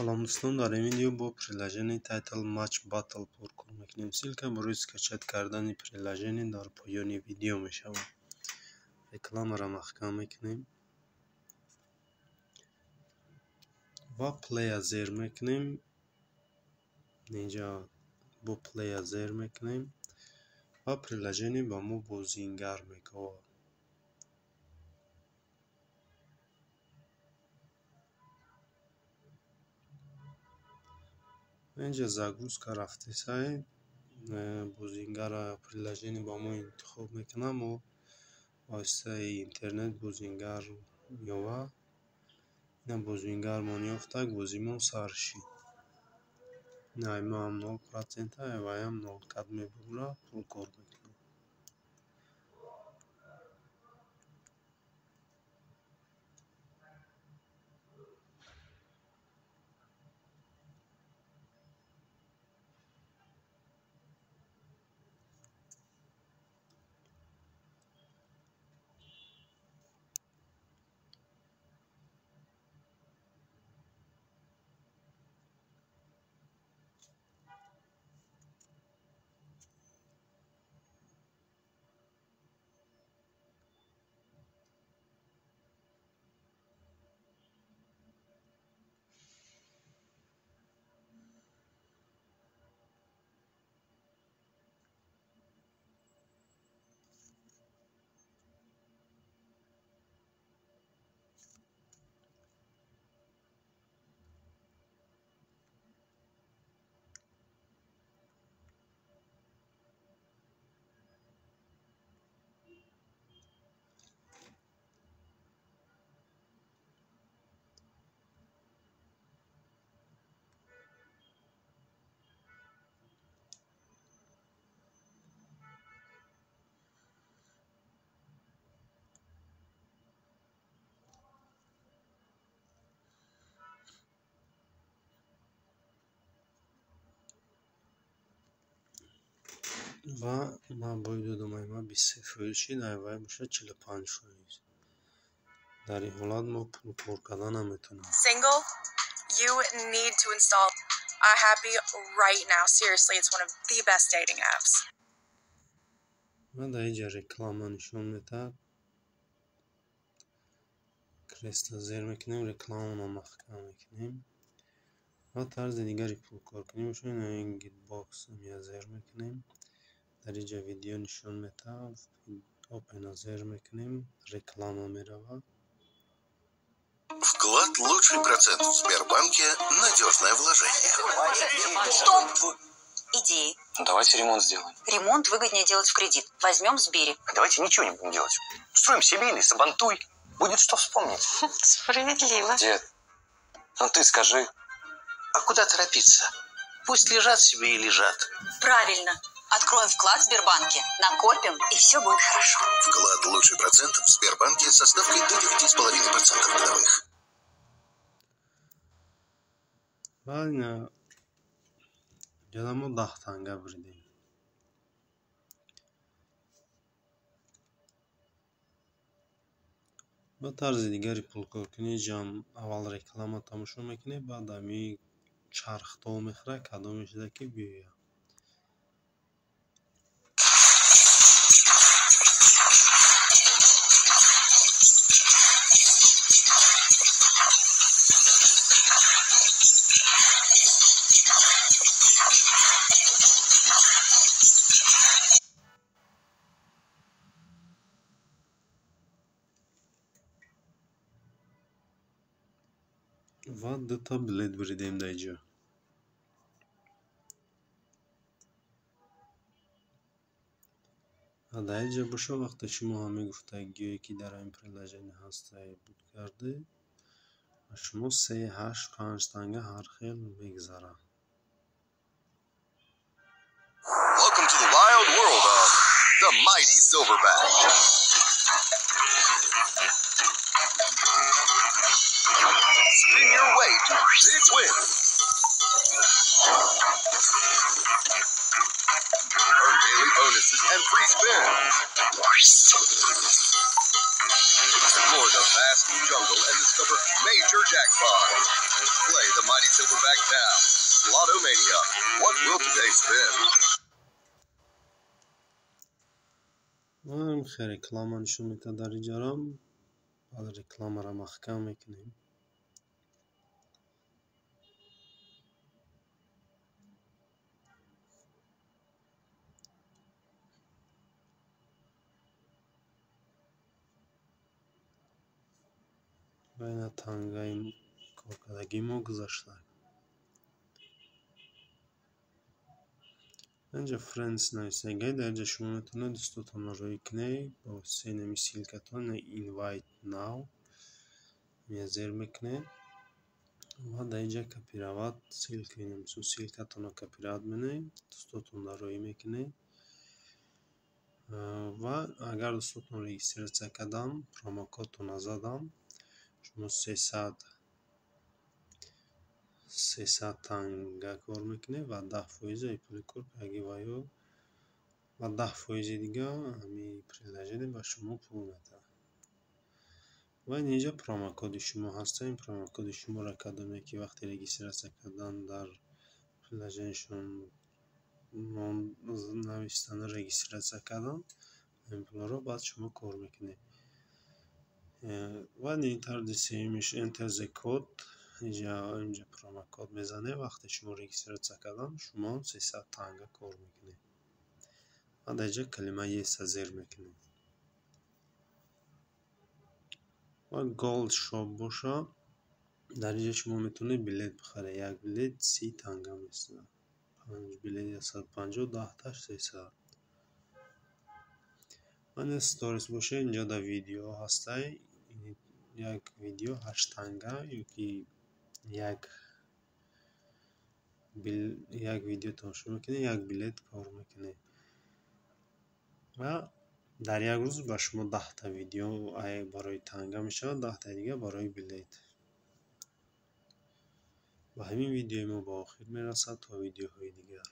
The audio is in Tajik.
Салом дӯстон, дар ин видео бо приложение Title Match Battle пур кор мекунем. Ссылка барои скачать кардани приложение дар поёни видео мешавад. Рекламаро маҳкам мекунем ва плея зер мекунем. Инҷа бо плея зер мекунем ва приложение ба мо бозингар мекунад. Инҷа загрузка рафтесай, бозингара приложение ба мо интихоб мекунад. Мо воситаи интернет бозингар меёвад. Ина бозингармон ёфтак, бозимон сар шид. Ай маам 0%, ай ваям 0 кат мебура, пул кор мекунад. Ва ман бой додам, ай ма 23% шид, ай вай бошад 45%. Дар ин ҳолат мо пул кор кардан наметавонем. Single, you need to install iHappy right now. Seriously, it's one of the best dating apps. Ва дар инҷа реклама нишон медиҳад. Креста зер мекунем, рекламаро маҳкам мекунем. Ва тарзи дигари пул кор кунем бошад, ин Gitbox мия зер мекунем. Дар инҷа видео нишон медиҳад. Open-а зер мекунем, реклама меравад. Вклад лучший процент в Сбербанке, надежное вложение. Стоп! Идеи. Давайте ремонт сделаем. Ремонт выгоднее делать в кредит. Возьмем в Сбере. Давайте ничего не будем делать. Устроим семейный сабантуй. Будет что вспомнить. Справедливо. Дед, ну ты скажи. А куда торопиться? Пусть лежат себе и лежат. Правильно. Откроем вклад в Сбербанке, накопим, и все будет хорошо. Вклад лучший процент в Сбербанке со ставкой до 9,5% годовых. Ва ина ҷада мо 10 танга буридем. Ба тарзи дигари пулкоркунӣ ҷам аввал реклама тамошо мекунем, баъд ами чархтов мехӯрад, кадоме шуда ки биёяд. Ва дута билет буридем дар инҷо. Ва дар инҷа бошад, вақте шумо ҳамин гуфтагиҳое ки дар ҳамин приложение ҳастае буд карде, ва шумо 3, 8, 5 танга ҳар хел мегзарад. Welcome to the wild world of the mighty silverback. Spin your way to big wins. Earn daily bonuses and free spins. Explore the vast jungle and discover major Major jackpot. Play the mighty Silverback now. Lotto Mania. What will today spin? Ва реклама нишон медиҳад дар инҷарам. Баъд рекламаро маҳкам мекунем. Ва ина тангаи коркардагии мо гузашта. Инҷа Friends нависагӣ, дар инҷа шумо метавонед дӯстотонро рӯй кунед бо воситаи нами ссылкатон Invite Now зер мекунед ва дар инҷа копировать ссылка, мисол ссылкатонро копировать менаед, дӯстотонро рӯй мекунед ва агар дӯстотон регистрация карданд, промокодтонро заданд, шумо 300 танга кор мекунед ва 10% пули коркардаги ва ё ва 10% дига ҳамин приложение ба шумо пул медиҳад. Ва инҷа промокоди шумо ҳаста. Ин промокоди шуморо кадоме ки вақте регистрация кардан дар приложениешон навистану регистрация кардан, ҳамин пулҳоро баъд шумо кор мекунед. Ва ин тарзи сеюмиш Enter the code. Инҷа промокод мезанед, вақте шумо регистрация кардан, шумо 300 танга кор мекунед. Ва дар инҷа калима Yes-а зер мекунед. Ва Gold Shop боша, дар инҷа шумо метавонед билет бихаред. Як билет 30 танга месозад. 5 билет 150, 10таш 300. Ва ин Stories боша, инҷа дар видео ҳастай. Як видео 8 танга ёки як видео тамошо мекунед, як билет кор мекунед. Ва дар як рӯз ба шумо 10та видео барои танга мешавад, 10таи дига барои билет. Ба ҳамин видеои мо ба охир мерасад. То видеоҳои дигар.